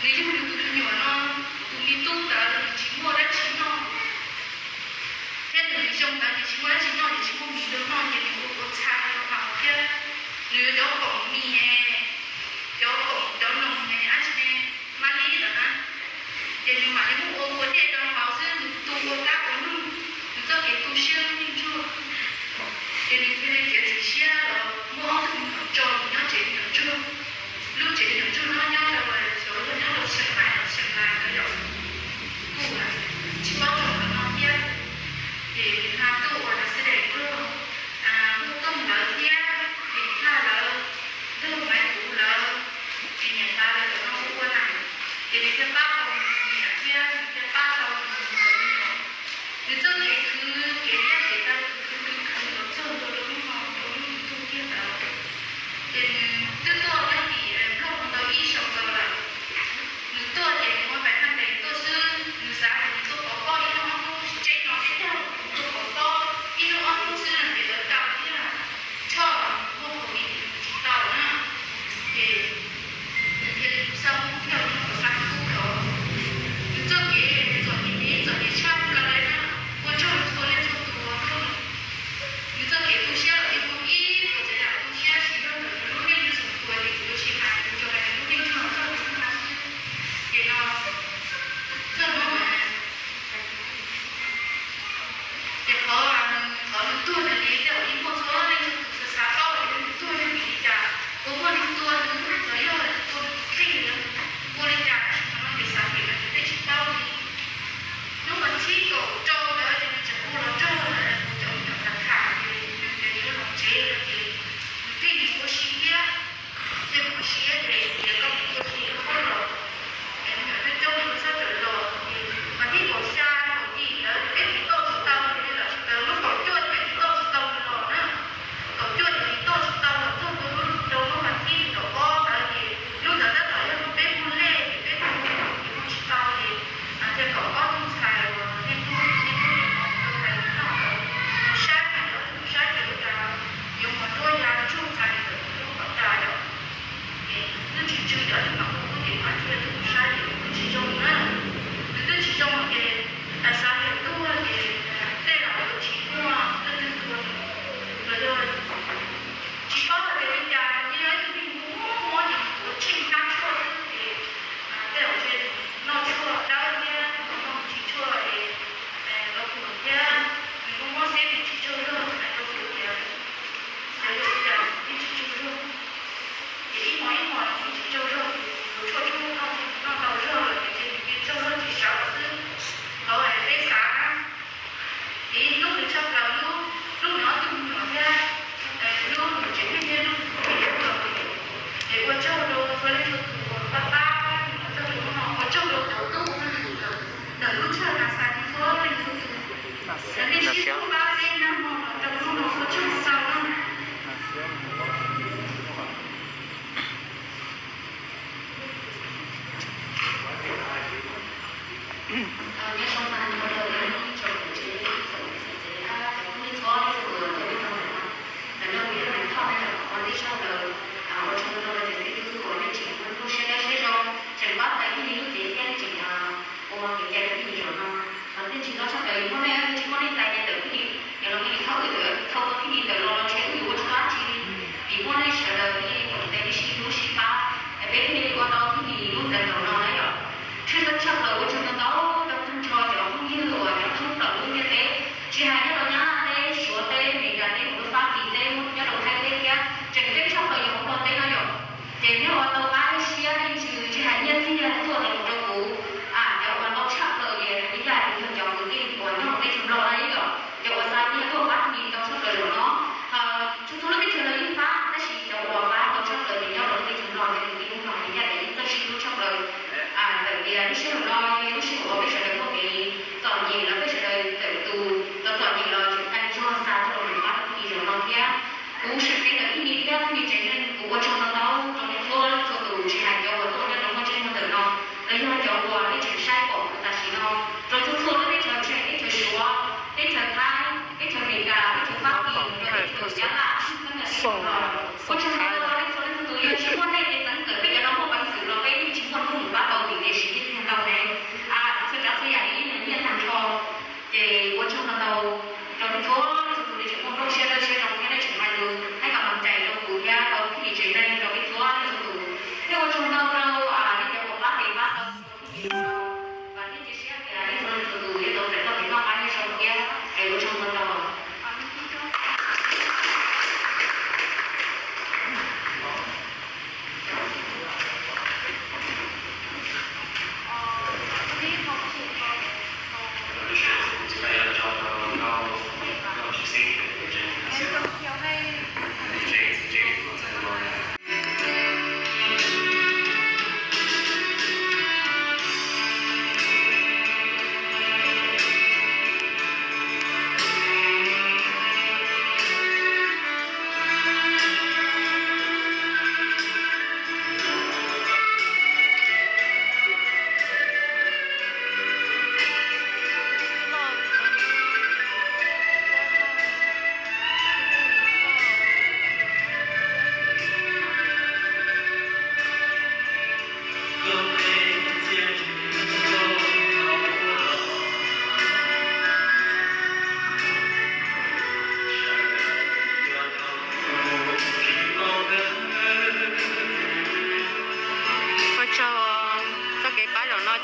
Nws yug nws tus me nyuam no, tus me tub ntawd nws tsis muaj dab tsi noj, thiab nws xyoo ntawd nws tsis muaj dab tsi noj, nws tsis muaj mis rau noj, ces nws ua ua txhais rau hauv thiab. Nws yuav cov khoom mis, cov khoom cov noog ne, dab tsi ne, mab lib ntawd na, ces nws mam li muab ua ua dej rau hauv xwb, nws tu ua kab ua nug, nws txoj kev tu siab lub neej ntsuag. Ces nws thiaj li txiav txim siab los muab ob tug me nyuam tso nws nyob tsev me nyuam ntsuag. Lub tsev me nyuam ntsuag no nyob rau xyov yog nyob rau Xeem Maim los Xeem Lais ntawd yom, kuj tsis paub txog ntawm no thiab. Ces nws ho tuaj ua Resident Club, muaj Tooj lawv thiab, Lis Thaj lawv, Ntug Maiv Kuv lawv, ces niam tais lawv cov no ua ua neej, ces nws thiaj pab tau nws niam thiab nws thiaj pab tau nws cov me nyuam. Nws txoj kev khwv kev liab kev tau khwv khwv khwv los txog ntua rau hnub no rau hnub nws tuag kiag ntawd. Ces nws twb tuaj nyob tim Nplog ntau ib xyoo ntau lawm. Nws tuaj ces nws ua pais haj ntes tuaj xwb, nws xav tias nws tuaj pov pob ib hnub ob hnub, tsis tseb no tsis tuaj, nws tuaj pov pob ib hnub ob hnub xwb ces lawv tau thiab, tshoj muaj covid nws tsis tau na. Ces nws thiaj li xav muab coj nyob rau sab kub tod. Nws txoj kev txom nyem txom nyem tshaj plaws li na, ua tsaug rau txhua leej txhua tus uas nrog nws txoj kev tu siab los yog ib puas tsav yam tu siab tsis yog ntawm nws lub neej txhua tus ces kuv yuav tsis hais, kuv tsuas hais nws lub neej txog txog nws lub neej xwb. Ces no txog no mas ces qhov, qhov nws tuag ntawd ces tej zaum yeej muaj txhua leej txhua tus xav xav paub tias nws tuag yog vim li cas, puas muaj neeg tua nws los yog tua nws tus kheej, ua li cas, tab sis qhov no ces xav tias nws tej tsis paub li. Hnub vas thib kaum rau ntawd ces nws tseem hu los nrog kuv cov me nyuam tham tham ces nws tias nws yuav los tsev no ces nws thiaj mus ua si thiab. Thiaj mus ua si ces tias koj mus ua si rau qhov los es me nyuam coob coob nws txhob rawm los. Ces vas thib kaum xya kaum yim ntawd peb tiv toj tsis tau li lawm, sawv daws lub kaum cuaj peb tiv toj tsis tau nws los na. Kaum cuaj ces tiv toj tsis tau los txog rau lub, rau lub vas thib kaum ob ntawd ces lub ntawd tab tom yog peb muag lej ces peb mus ces mus tsis tau ces thiaj kom ob tug ntxhais uas nej tub nej tub tus ntxhais noj ntawd mus saib, ob tug mus saib ces ua cas yuav mus nruab ya ntsuj plig ntawm lub qhov ncauj yom. Ces twb tsis tsw ces ob tug mam hu lub cev mas thiaj twb mus saib ces nws twb tsis zoo na. Nws twb tsis zoo ces xav tias tuag ces tej zaum yuav tsis muaj leej twg tua nws los yog tsis paub hais tias li cas, nws yeej yog ib tug neeg mob mob ces nws tuav tsheej kab tshuaj xwb ces tej zaum ntshe noj tshuaj dawb thiab noj tsis tshuaj es tau tuag thiab. Nws mob mob xwb nws tsis tsaug zog, hais rau kuv tias xyov yog li cas nws thiaj tsis tsaug zog. Ces ib hmo ib hmo nws tsis tsaug zog, nws tuav tshuaj tshuaj noj ces nws noj tau zog lawm ces nws cia tsaug zog tsis sawv xwb. Qhov peb xav na, ces hlub nws tshaj plaws, hlub, hlub nws ob tug me nyuam thiab, hlub nws tsev neeg thiab hlub nws tus kheej tshaj plaws li. Ces ua tsaug rau txhua leej txhua tus uas pab pab nws txog rau hnub no, ua tsaug rau cov tub ntawm lub tshaj na xa txhua leej txhua tus. Cov nej sib hlub pab peb nag hmo los rau hnub no ua tsaug ntau na. Nyob zoo na, nyob zoo na, tsoom tsev, tsoom txiv tsev, cov phooj ywg txhua leej txhua tus uas tuaj nyob rau ntawm no. Ntawm no kuv yog Maiv Thoj na yom, ua tsaug ntau, ua tsaug ntau rau cov xib hwb uas nej tseem muaj lub siab dawb siab zoo, tseem pab txais Phij Lis lub cev thiab nej tseem ua kev cai rau Phij Lis zaum no. Qhov txiaj ntsig ntau tshaj plaws yog muaj nej, tsis muaj nej txais ces tawm Phij Lis, yog los Phij Lis thauj wb, thauj tau Phij Lis ntawm no los ntshe wb yuav ua tsis tau dab tsi li. Vim muaj nej sawv daws nej koom tes nej sib hlub sib pab, peb thiaj li ua tau Phij Lis lub ntawd zaum no na yom. Tshwj xeeb tshaj plaws ua tsaug ntau ntau rau tag nrho cov phooj ywg uas nyob thoob plaws lub ntiaj teb, tsis hais nyob rau Nyab Laj teb, Suav teb, Meskas teb, mus rau Fab Kis teb, nyob rau Thaib teb thiab, tseem ceeb tshaj plaws yog hauv Nplog teb no yom. Ces nej ua tau qab siab nej ntsws tsis hais nyiaj txiag tuaj los mus rau kuv, cov uas ntau tshaj plaws ces hais li yam li yog cov kwv tij uas nyob hauv teb chaws Nplog na yom, cov uas xa nyiaj tuaj pab Phij Lis ntau tshaj plaws zaum no. Txhua txhua lub teb chaws los yeej pab, tab sis cov uas pab ntau tshaj plaws ces nyob rau lub teb chaws Nplog ces kwv tij Hmoob no hais li yam tias yeej txawj sib hlub tshaj plaws. Txawm tias lub sij hawm no yog lub sij hawm uas peb sawv daws muaj kev txom nyem los peb sawv daws txawm tus txom txom nyem los tseem qee zog xa tuaj rau mus pab rau Phij Lis zaum no thiab. Kuv sim qhia ntawm Phij Lis thiab Phij Lis tsev neeg, kuv ua tsaug ntau ntau rau nej txhua leej txhua tus, tsis hais cov uas tuaj nyob rau hauv tsev neeg ntawm no los yog cov uas nej tseem saib pom kuv tam sim no, rau txhua txhua lub teb chaws, tsheb teb chaws Suav, teb chaws Thaib, teb chaws Meskas, teb chaws Fab Kis, rau teb chaws Nyab Laj, tshwj xeeb yog teb chaws Nplog. Ua tsaug ntau rau nej txhua leej txhua tus, yog tsis muaj nej ces txeev txawm peb cov no muaj peev xwm los peb yeej tsis muaj hnub mus pab tau li.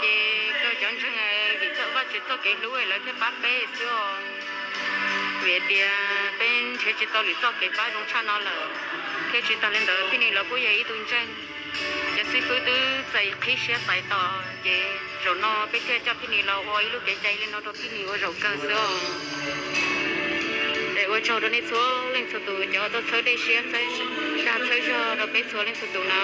Ces kawg cov ntseeg vim txoj Vajtswv txoj kev hlub lawv thiaj pab peb xwb os. Vim tias peb nrhiav tsis tau lwm txoj kev pab zoo tshaj no lawm. Thiab tsis tas li ntawd Phij Nis los kuj yog ib tug ntseeg, cov xib fwb twb txais qhib siab txais tos, ces zaum no peb thiaj coj Phij Nis los ua ib lub kev cai li no rau Phij Nis ua zaum kawg xwb os. Es ua tsaug rau nej txhua leej txhua tus cov tuaj txhawb dej siab dag txhawb zog rau peb txhua leej txhua tus na.